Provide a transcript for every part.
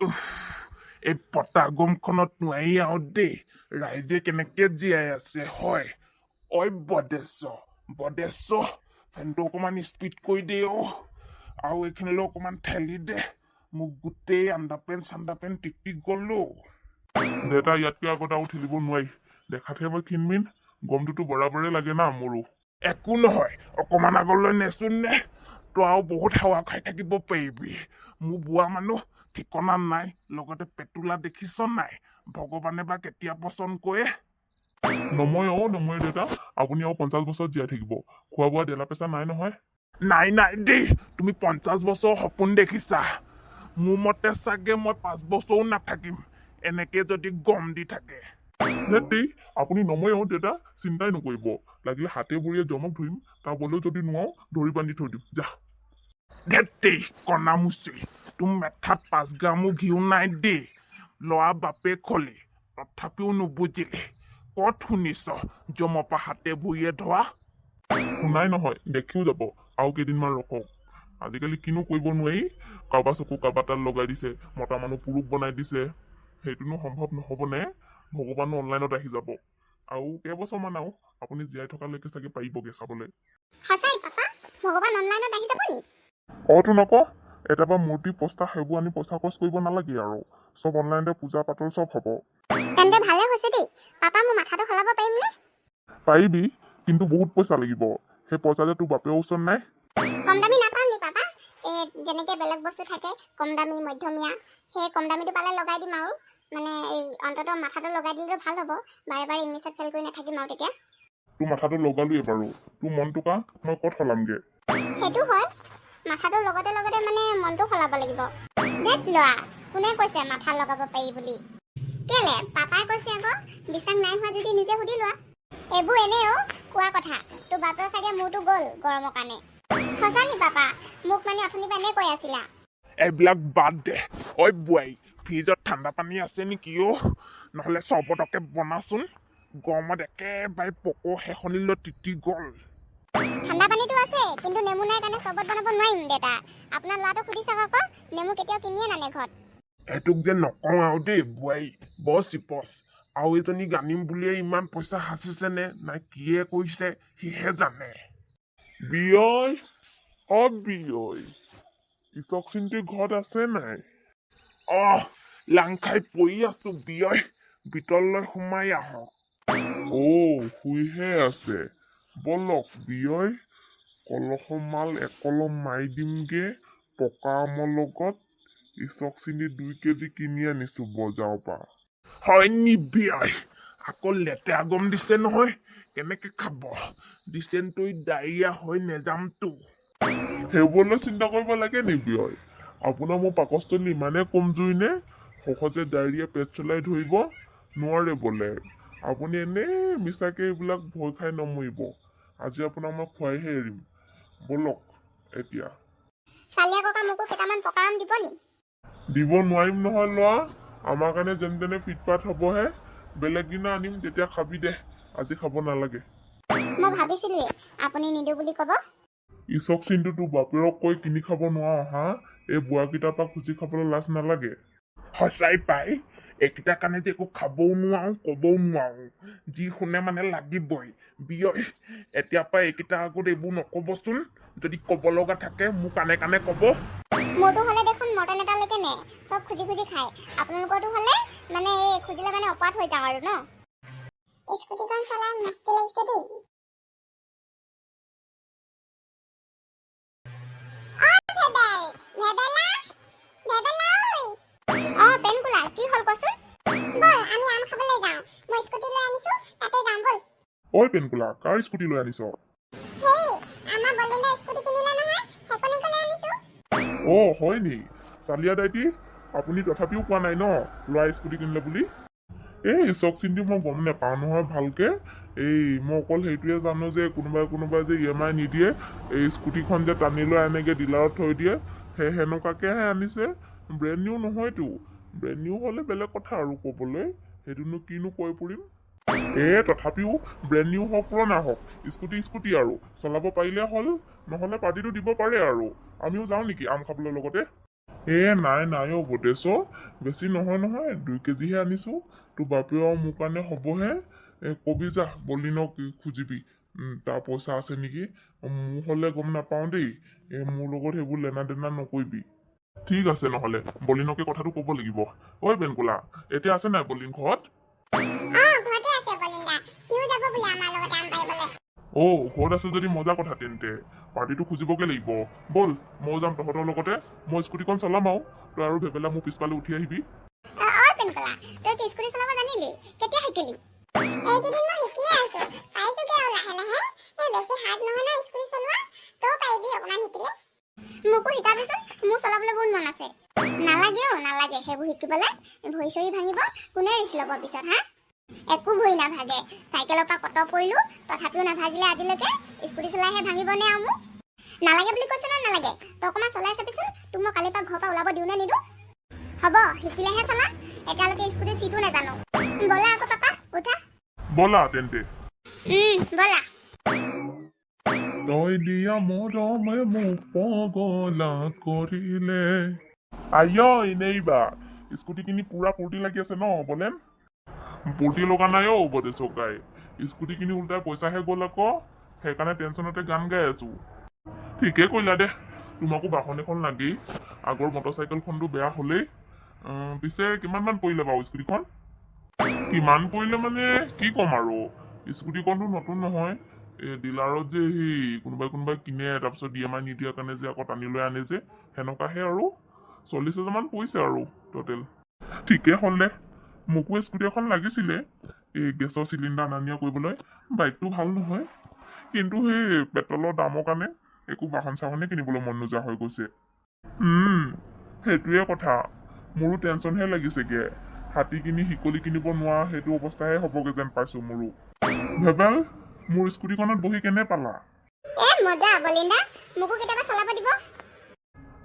উফ, এই পতা গমখনত নোৱাৰি আৰু দেই। ৰাইজে কেনেকে জীয়াই আছে হয়। ঐ বদেশ্ব, বদেশ্ব, ফেনটো অকণমান স্পীড কৰি দে অ', আৰু এইখিনিলৈ অকণমান ঠেলি দে। মোক গোটেই আণ্ডাৰ পেণ্ট চাণ্ডাৰ পেণ্ট তিতি গ'লো। দেউতা, ইয়াতকৈ আগত আৰু ঠেলিব নোৱাৰি। দেখাতহে মই ক্ষীণমিন, গমটোতো বৰাবৰে লাগে না মোৰো। একো নহয়, অকণমান আগলৈ নেচোন নে, তই আৰু বহুত হাৱা খাই থাকিব পাৰিবি। মোৰ বুঢ়া মানুহ ঠিকনা নাই, লগতে পেটুলা দেখিছ নাই? ভগৱানে বা কেতিয়া পচন্দ কৰে। নময় অ', নময় দেউতা, আপুনি আৰু 50 বছৰ জীয়াই থাকিব। খোৱা বোৱা ডেলা পেচা নাই নহয়? নাই নাই দেই, তুমি 50 বছৰ সপোন দেখিছা। মোৰ মতে চাগে মই 5 বছৰো নাথাকিম, এনেকে যদি গম দি থাকে। ধেৎ, আপুনি নময় অ' দেউতা, চিন্তাই নকৰিব। লাগিলে হাতে ভৰিয়ে জমক ধৰিম, তাৰ বলেও যদি নোৱাৰো ধৰি বান্ধি থৈ দিম যা। ধেৎ, কণা মুচি, তোৰ মেথাত 5 গ্ৰামো ঘিউ নাই দেই। ল'ৰা বাপেক হলি তথাপিও নুবুজিলি। ক'ত শুনিছ জমপা হাতে ভৰিয়ে ধোৱা? শুনাই নহয়, দেখিও যাব। আৰু কেইদিনমান ৰখক। আজিকালি কিনো কৰিব নোৱাৰি, কাৰোবাৰ চকু কাৰোবাৰ তাত লগাই দিছে, মতা মানুহ পুৰুষ বনাই দিছে। সেইটোনো সম্ভৱ নহ'বনে? ভগৱানো অনলাইনত আহি যাব। আৰু কেইবছৰমান আৰু আপুনি জীয়াই থকালৈকে চাগে পাৰিবগে চাবলৈ। সঁচাই পাপা, ভগৱান অনলাইনত আহি যাব নি? অতো নক, এটাৰ পৰা মূৰ্তি পস্তা সেইবোৰ আনি পইচা খৰচ কৰিব নালাগে আৰু, চব অনলাইনতে পূজা পাতল চব হ'ব। তেন্তে ভালে হৈছে দেই পাপা, মোৰ মাথাটো সলাব পাৰিমনে? পাৰিবি, কিন্তু বহুত পইচা লাগিব। সেই পইচা যে তোৰ বাপেৰ ওচৰত নাই। কম দামী নাপাম নি পাপা? এই যেনেকে বেলেগ বস্তু থাকে কম দামী, মধ্যমীয়া, সেই কম দামীটো পালে লগাই দিম আৰু। মানে এই অন্ততঃ মাথাটো লগাই দিলেতো ভাল হ'ব, বাৰে বাৰে ইংলিছত ফেইল কৰি নাথাকিম আৰু তেতিয়া। তোৰ মাথাটো লগালোৱেই বাৰু, তোৰ মনটো কা মই ক'ত সলামগে? সেইটো হয়, মাথাটোৰ লগতে লগতে মানে মনটো সলাব লাগিব। ধেত ল'ৰা, কোনে কৈছে মাথা লগাব পাৰি বুলি? কেলে পাপাই কৈছে আকৌ, বিশ্বাস নাই হোৱা যদি নিজে সুধি লোৱা। এইবোৰ এনেই অ' কোৱা কথা, তোৰ বাপেও চাগে মূৰটো গ'ল গৰমৰ কাৰণে। সঁচা নি পাপা? মোক মানে অথনিৰ পৰা এনেই কৈ আছিলা। এইবিলাক বাদ দে। ঐ বোৱাৰী, ফ্ৰিজত ঠাণ্ডা পানী আছে নেকি অ'? নহ'লে চৰ্বতকে বনাচোন, গৰমত একেবাৰে পক শেষনিলৈ তিতি গ'ল। ঠাণ্ডা পানীটো আছে, কিন্তু নেমু নাই কাৰণে চৰ্বত বনাব নোৱাৰিম দেউতা। আপোনাৰ ল'ৰাটোক সুধি চাওক আকৌ, নেমু কেতিয়াও কিনিয়ে নানে ঘৰত। সেইটোক যে নকওঁ আৰু দেই বোৱাৰী, বৰ চিপচ। আৰু এজনী আনিম বুলিয়ে ইমান পইচা সাঁচিছে নে নাই কিয়ে কৰিছে সিহে জানে। বিয়য়, অ বিয়য়, ইচক চিন্তি ঘৰত আছে নাই? অহ, লাং খাই পৰি আছো বিয়য়, ভিতৰলৈ সোমাই আহক। অ' শুইহে আছে। বলক বিয়য়, কলহ মাল একলম মাৰি দিমগে পকা আমৰ লগত। ইচক চিনি 2 কেজি কিনি আনিছো বজাৰৰ পৰা। হয় নি বিয়য়? আকৌ লেতেৰা গম দিছে নহয়, কেনেকে খাব? ডিচেণ্ট্ৰি ডায়েৰিয়া হৈ নেযামতো। সেইবোৰলৈ চিন্তা কৰিব লাগে নি বিয়য়? আপোনাৰ মোৰ পাকস্থলী ইমানেই কমজুৰি নে সহজে ডায়েৰিয়া পেট চলাই ধৰিব নোৱাৰে বোলে? আপুনি এনেই মিছাকে এইবিলাক ভয় খাই নমৰিব। আজি আপোনাক মই খুৱাইহে এৰিম। ব'লক এতিয়া। চালিয়া ককা, মোকো কেইটামান পকা আম দিব নি? দিব নোৱাৰিম নহয় ল'ৰা, আমাৰ কাৰণে যেনে তেনে ফিটপাত হ'বহে। বেলেগ দিনা আনিম, তেতিয়া খাবি দে, আজি খাব নালাগে। মই ভাবিছিলোৱে আপুনি নিদিওঁ বুলি ক'ব। ইচক চিনটো তোৰ বাপেৰক কৈ কিনি খাব নোৱাৰ হা? এই বুঢ়াকেইটাৰ পৰা খুজি খাবলৈ লাজ নালাগে? সঁচাই পাই, এইকেইটাৰ কাৰণে যে একো খাবও নোৱাৰো ক'বও নোৱাৰো, যি শুনে মানে লাগিবই। বিয়য়, এতিয়াৰ পৰা এইকেইটাৰ আগত এইবোৰ নক'বচোন। যদি ক'ব লগা থাকে মোৰ কাণে কাণে ক'ব। মোৰটো হ'লে দেখোন মটন এটালৈকে নে চব খুজি খুজি খায়। আপোনালোকৰটো হ'লে মানে এই খুজিলে মানে অপাত হৈ যাওঁ আৰু ন। স্কুটিখন চলাই মস্তি লাগিছে দেই। অ পেনকুলা, কি হ'ল কচোন? ব'ল আমি আম খাবলৈ যাওঁ, মই স্কুটি লৈ আনিছো, তাতে যাম ব'ল। ঐ পেনকুলা, কাৰ স্কুটি লৈ আনিছ? হেই, আমাৰ বলিন্দা স্কুটি কিনিলে নহয়, সেইখনকে লৈ আনিছো। অ হয় নি? চালিয়া দাইটি, আপুনি তথাপিও কোৱা নাই ন ল'ৰাই স্কুটি কিনিলে বুলি? এই ইচক চিন্তি মই গম নেপাওঁ নহয় ভালকে। এই মই অকল সেইটোৱে জানো যে কোনোবাই কোনোবাই যে ই এম আই নিদিয়ে, এই স্কুটিখন যে টানি লৈ আনেগে ডিলাৰত থৈ দিয়ে, সেই সেনেকুৱাকেহে আনিছে। ব্ৰেণ্ড নিউ নহয়তো, ব্ৰেণ্ড নিউ হ'লে বেলেগ কথা আৰু ক'বলৈ, সেইটোনো কিনো কৈ ফুৰিম। তথাপিও ব্ৰেণ্ড নিউ হওক পুৰণা হওক, স্কুটি স্কুটি আৰু চলাব পাৰিলে হ'ল, নহ'লে পাৰ্টিটো দিব পাৰে আৰু। আমিও যাওঁ নেকি আম খাবলৈ লগতে? এ নাই নাই অ' বদেশ্ব, বেছি নহয় নহয়, 2 কেজিহে আনিছোঁ। তোৰ বাপেও আৰু মোৰ কাৰণে হ'বহে। এই কবি যা বলিনক খুজিবি, তাৰ পইচা আছে নেকি। মোৰ হ'লে গম নাপাওঁ দেই, এই মোৰ লগত সেইবোৰ লেনা দেনা নকৰিবি। ঠিক আছে, নহ'লে বলিনকে কথাটো ক'ব লাগিব। ঐ বেনকোলা, এতিয়া আছে নাই বলিন ঘৰত? অ, ঘৰতে আছে বলিন্দা। সিও যাব বোলে আমাৰ লগত আম পাৰিবলৈ। অ' ঘৰত আছে যদি মজা কথা, তেন্তে পাৰ্টিটো খুজিবগে লাগিব। ব'ল, ময়ো যাম তহঁতৰ লগতে। মই স্কুটিখন চলাম আৰু তই আৰু ভেবেলা মোৰ পিছফালে উঠি আহিবি। অ অ, পেনকলা, তই কি স্কুটি চলাব জানিলি? কেতিয়া শিকিলি? এইকেইদিন মই শিকিয়ে আছো, পাৰিছোগে আৰু লাহে লাহে। এই বেছি হাৰ্ড নহয় ন স্কুটি চলোৱা, তই পাৰিবি অকণমান শিকিলে। মোকো শিকাবিচোন, মোৰ চলাবলৈ বহুত মন আছে। নালাগে অ, নালাগে সেইবোৰ শিকিবলৈ। ভৰি চৰি ভাঙিব, কোনে ৰিস্ক ল'ব পিছত? হা, একো ভৰি নাভাগে। চাইকেলৰ পৰা কত পৰিলো, তথাপিও নাভাগিলে আজিলৈকে। স্কুটি চলাইহে ভাঙিবনে আৰু মোক? নালাগে বুলি কৈছো ন, নালাগে। তই অকণমান চলাই চাবিচোন, তোক মই কালিৰ পৰা ঘৰৰ পৰা ওলাব দিওঁ নে নিদিওঁ? হ'ব, শিকিলেহে চলাম। এতিয়ালৈকে স্কুটি চিটো নাজানো। ব'লা আকৌ পাপা, উঠা। ব'লা তেন্তে। ব'লা। তই দিয়া মৰমে মোক পগলা কৰিলে। আইঅ এনেইবা, স্কুটি কিনি পুৰা ফূৰ্তি লাগি আছে ন বলেন? ফূৰ্তি লগা নাই অ' বদেচকাই। স্কুটি কিনি উল্টাই পইচাহে গ'ল আকৌ, সেইকাৰণে টেনচনতে গান গাই আছো। ঠিকে কৰিলা দে, তোমাকো বাহন এখন লাগেই। আগৰ মটৰ চাইকেলখনটো বেয়া হ'লেই। পিছে কিমান মান পৰিলে বাৰু স্কুটিখন? কিমান পৰিলে মানে কি ক'ম আৰু, স্কুটিখনটো নতুন নহয়। এই ডিলাৰত যে সেই কোনোবাই কোনোবাই কিনে, তাৰপিছত ইএমআই নিদিয়াৰ কাৰণে যে আকৌ টানি লৈ আনে যে, সেনেকুৱাহে আৰু 40,000মান পৰিছে আৰু ট'টেল। ঠিকে হ'ল দে, মোকো স্কুটি এখন লাগিছিলে, এই গেছৰ চিলিণ্ডাৰ অনা নিয়া কৰিবলৈ। বাইকটো ভাল নহয়, কিন্তু সেই পেট্ৰলৰ দামৰ কাৰণে একো বাহন চাহনে কিনিবলৈ মন নোযোৱা হৈ গৈছে। সেইটোৱে কথা, মোৰো টেনচনহে লাগিছেগে। হাতী কিনি শিকলি কিনিব নোৱাৰা সেইটো অৱস্থাহে হ'বগে যেন পাইছো মোৰো। ভেবেল, মোৰ স্কুটিখনত বহি কেনে পালা? এ মজা বলিন্দা, মোকো কেতিয়াবা চলাব দিব।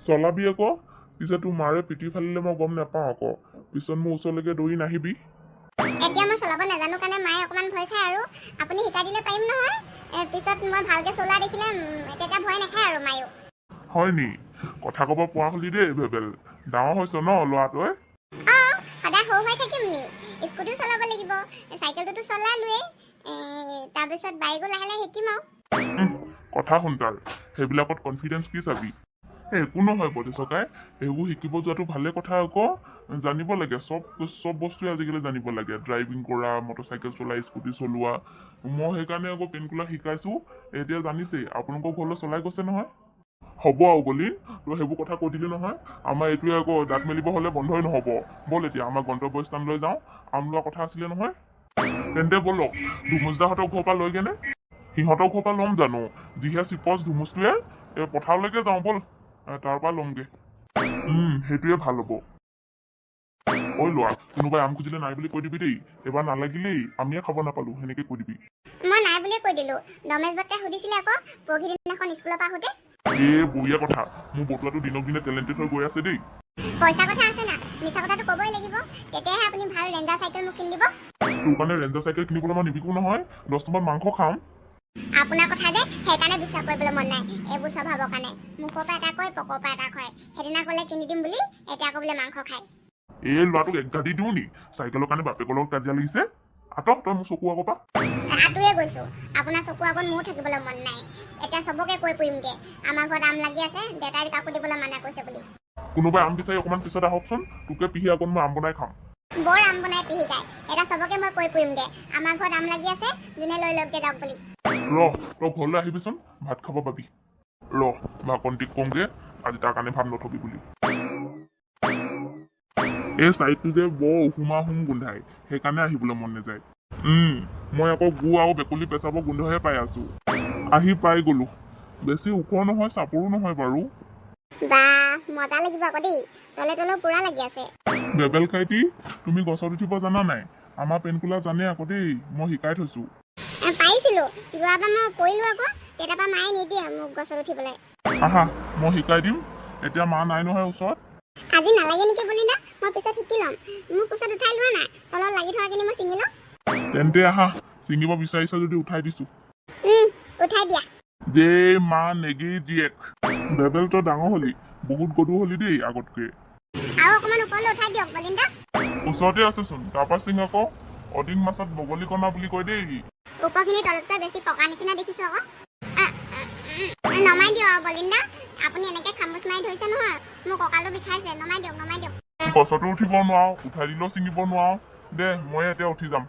চলাবি আকৌ, পিছে তোৰ মাৰে পিঠি ফালিলে মই গম নাপাওঁ আকৌ। পিছত মোৰ ওচৰলৈকে দৌৰি নাহিবি। এতিয়া মই চলাব নাজানো কাৰণে মায়ে অকণমান ভয় খায় আৰু। আপুনি শিকাই দিলে পাৰিম নহয়। পিছত মই ভালকে চলোৱা দেখিলে তেতিয়া ভয় নাখায় আৰু মায়েও। হয় নি? কথা ক'ব পোৱা হলি দেই ভেবেল। ডাঙৰ হৈছ ন ল'ৰাটোৱে। অঁ, সদায় সৰু হৈ থাকিম নি? স্কুটিও চলাব লাগিব, চাইকেলটোতো চলালোৱেই, তাৰপিছত বাইকো লাহে লাহে শিকিম আৰু। কথা শুন, তাৰ সেইবিলাকত কনফিডেঞ্চ কি চাবি। একো নহয় বদেচকাই, এইবোৰ শিকিব যোৱাটো ভালে কথা আকৌ। জানিব লাগে, চব চব বস্তুৱে আজিকালি জানিব লাগে, ড্ৰাইভিং কৰা, মটৰচাইকেল চলোৱা, স্কুটি চলোৱা। মই সেইকাৰণে আকৌ পেনকুলা শিকাইছো, এতিয়া জানিছেই। আপোনালোকৰ ঘৰলৈ চলাই গৈছে নহয়। হ'ব আৰু বলিন, তই সেইবোৰ কথা কৈ দিলি নহয়, আমাৰ এইটোৱে আকৌ দাঁত মেলিব হ'লে বন্ধই নহ'ব। ব'ল, এতিয়া আমাৰ গন্তব্যস্থানলৈ যাওঁ। আম লোৱা কথা আছিলে নহয়। তেন্তে ব'লক, ধুমুচদাহঁতৰ ঘৰৰ পৰা লৈগেনে? সিহঁতৰ ঘৰৰ পৰা ল'ম জানো? যিহে চিপচ ধুমুচটোৱে। এই পথাৰলৈকে যাওঁ ব'ল, তাৰ পৰা ল'মগে। সেইটোৱে ভাল হ'ব। ঐ লোৱা, কোনোবাই আম খুজিলে নাই বুলি কৈ দিবি দেই। এইবাৰ নালাগিলেই, আমিয়ে খাব নাপালো, সেনেকে কৈ দিবি। মই নাই বুলিয়ে কৈ দিলো। ৰমেশ বৰ্তাই সুধিছিলে আকৌ পৰহি দিনাখন স্কুলৰ পৰা আহোঁতে। এ বঢ়িয়া কথা, মোৰ বটুৱাটো দিনক দিনে টেলেণ্টেড হৈ গৈ আছে দেই। পইচা কথা আছে না, মিছা কথাটো ক'বই লাগিব, তেতিয়াহে আপুনি ভাল ৰেঞ্জাৰ চাইকেল মোক কিনি দিব। তোৰ কাৰণে ৰেঞ্জাৰ চাইকেল কিনিবলৈ মই নিবিকো নহয়, 10 টকাত মাংস খাম। আপোনাৰ কথা যে সেইকাৰণে বিশ্বাস কৰিবলৈ মন নাই, এইবোৰ স্বভাৱৰ কাৰণে। মুখৰ পৰা এটা কয়, পকৰ পৰা এটা কয়। সেইদিনা ক'লে কিনি দিম বুলি, এতিয়া আকৌ বোলে মাংস খায়। এই ল'ৰাটোক এক গাদি দিওঁ নি? চাইকেলৰ কাৰণে বাপেকৰ লগত কাজিয়া লাগিছে। আঁতৰ তই মোৰ চকু আগৰ পৰা। আঁতৰিয়ে গৈছো। আপোনাৰ চকু আগত মোৰো থাকিবলৈ মন নাই। এতিয়া চবকে কৈ ফুৰিমগে, আমাৰ ঘৰত আম লাগি আছে, দেউতাই কাকো দিবলৈ মানা কৰিছে বুলি। কোনোবাই আম বিচাৰি অকণমান পিছত আহকচোন, তোকে পিহি আগত মই আম বনাই খাম। বৰ আম বনাই পিহি খায়। এতিয়া চবকে মই কৈ ফুৰিমগে, আমাৰ ঘৰত আম লাগি আছে, যোনে লৈ লওকগে যাওক বুলি। ৰহ, তই ঘৰলৈ আহিবিচোন, ভাত খাব পাবি। ৰহ, ভাকন্তিক কওঁগে আজি তাৰ কাৰণে ভাত নথবি বুলি। এই চাইডটো যে বৰ উহুমা হুম গোন্ধায়, সেইকাৰণে আহিবলৈ মন নাযায়। মই আকৌ গু আৰু ভেকুলী পেচাবৰ গোন্ধহে পাই আছো। আহি পাই গলো। বেছি ওখ নহয়, চাপৰো নহয় বাৰু। বা, মজা লাগিব আকৌ দেই, তলে তলেও পুৰা লাগি আছে। বেবেল কাইটি, তুমি গছত উঠিব জানা নাই? আমাৰ পেনকুলা জানে আকৌ দেই, মই শিকাই থৈছো। পাৰিছিলো, যোৱাবাৰ মই পৰিলো আকৌ, তেতিয়াৰ পৰা মায়ে নিদিয়ে মোক গছত উঠিবলৈ। আহা, মই শিকাই দিম। এতিয়া মা নাই নহয় ওচৰত। আজি নালাগে নেকি বুলি না, মই পিছত শিকি ল'ম। মোক পিছত উঠাই লোৱা না, তলত লাগি থকাখিনি মই ছিঙি লওঁ। তেন্তে আহা, ছিঙিব বিচাৰিছা যদি উঠাই দিছো। উঠাই দিয়া। যে মা নেগি জীয়েক। বেবেল, তই ডাঙৰ হলি, বহুত গধুৰ হলি দেই আগতকৈ। আৰু অকণমান ওপৰলৈ উঠাই দিয়ক বলিন দা। ওচৰতে আছেচোন, তাৰপৰা চিং আকৌ। অধিক মাছত বগলী কণা বুলি কয় দেই। ওপৰখিনি তলতকৈ বেছি পকা নিচিনা দেখিছো আকৌ। আ, আ, উম, নমাই দিয়ক আৰু বলিন দা, আপুনি এনেকে খামুচ মাৰি ধৰিছে নহয়, মোৰ কঁকালো বিষাইছে। নমাই দিয়ক, নমাই দিয়ক। গছতো উঠিব নোৱাৰো, উঠাই দিলেও ছিঙিব নোৱাৰো। দে, মই এতিয়া উঠি যাম।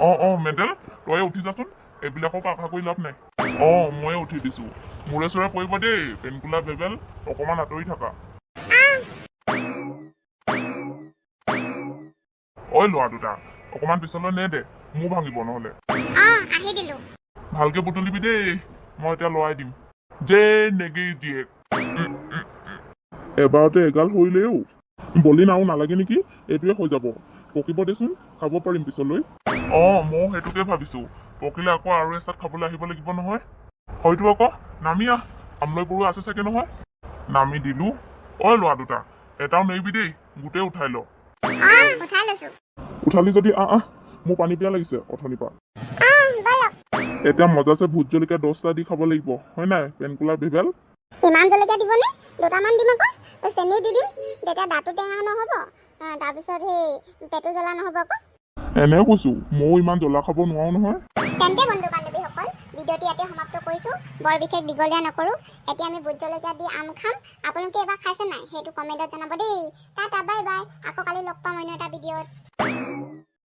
অঁ অঁ মেডেল, তয়ে উঠি যাচোন, এইবিলাকক আশা কৰি লাভ নাই। অঁ, ময়ে উঠি দিছো। মূৰে চূৰে পৰিব দেই পেনকুলা বেবেল, অকণমান আঁতৰি থাকা। ঐ ল'ৰা দুটা, অকণমান পিছলৈ নে দে, মোৰ ভাঙিব নহ'লে। অঁ, আহি দিলো। ভালকে বুটলিবি দেই, মই এতিয়া লৰাই দিম যে নেগি জীয়েক। এবাৰতে এগাল সৰিলেও বলিন, আৰু নালাগে নেকি? এইটোৱে হৈ যাব। পকিব দেচোন, খাব পাৰিম পিছলৈ। অঁ, ময়ো সেইটোকে ভাবিছো। পকিলে আকৌ আৰু এচাত খাবলৈ আহিব লাগিব নহয়। হয়তো আকৌ। নামি আহ, আমলৈ বৰুৱা আছে চাগে নহয়। নামি দিলো। ঐ ল'ৰা দুটা, এটাও নেৰিবি দেই, গোটেই উঠাই ল। অঁ, উঠাই লৈছো। উঠালি যদি আহ আহ, মোৰ পানী পিয়া লাগিছে অথনিৰ পৰা। অঁ, ব'লক। এতিয়া মজাছে ভোট জলকীয়া 10টা দি খাব লাগিব, হয় নাই পেনকুলা ভেবেল? ইমান জলকীয়া দিবনে? দুটামান দিম আকৌ, চেনিও দি দিম, তেতিয়া দাঁতো টেঙা নহ'ব, তাৰপিছত সেই পেটো জ্বলা নহ'ব আকৌ। এনে কৈছো, ময়ো ইমান জ্বলা খাব নোৱাৰো নহয়। তেন্তে বন্ধু বান্ধৱীসকল, ভিডিঅ'টি ইয়াতে সমাপ্ত কৰিছোঁ। বৰ বিশেষ দীঘলীয়া নকৰোঁ। এতিয়া আমি ভোট জলকীয়া দি আম খাম। আপোনালোকে এবাৰ খাইছে নাই সেইটো কমেণ্টত জনাব দেই। Tata, bye bye. আকৌ কালি লগ পাম অন্য এটা ভিডিঅ'ত।